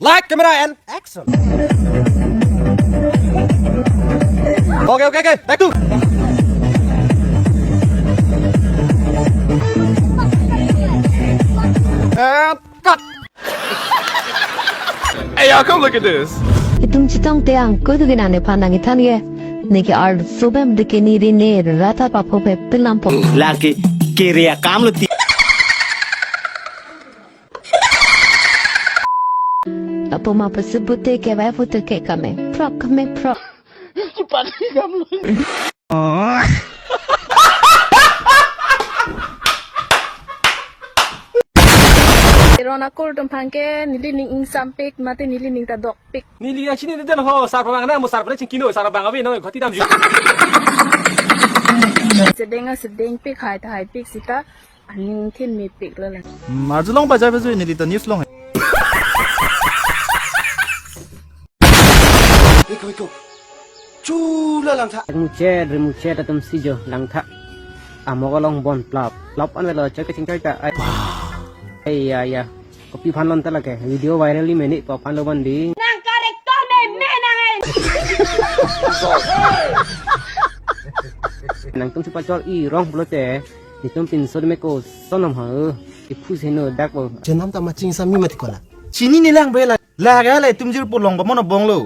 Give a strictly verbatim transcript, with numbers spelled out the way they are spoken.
Light, camera, and action. Okay, okay, okay. Take two. And cut. Hey, y'all, come look at this. Itum chetong te angkoi do ke nangne phan nangkethan ke. Neke arlo sobem de ke neli ne rata papo pe pilam po. Lake kere akam lo ti. Lapu ma pasubute ke vai pute ke kame prok, kame prok. Ron akur atum aphan ke neli ning ingsampik mate neli ning ta dokpik. Neli yang chini den ho, sar pamang na mo sar pamang chingkino, sar pamang ave no khati dam ju. Sedeng a sedengpik, hai ta haipik sita aning thin mepik lo la. Hmm, arjulong bajai bajui neli ta news long. Iko, iko. Chula langtha. Muche, re muche atum si jo langtha. Amok along bon plap, plap an velo choi kachingchoi ta. Ai. Ai ya ya. Kopi aphan lon ta lake. Video viral ni meni pok aphan lo bon di. Nang character me me nang ai. Nangtum si pachor i rong pulote. Netum pinso me ko sonom ha. Iphu seno dak bo. Chenam ta maching sami mati kola. Chini nilang bela. Laga le tum jirpo long ba mono bonglo.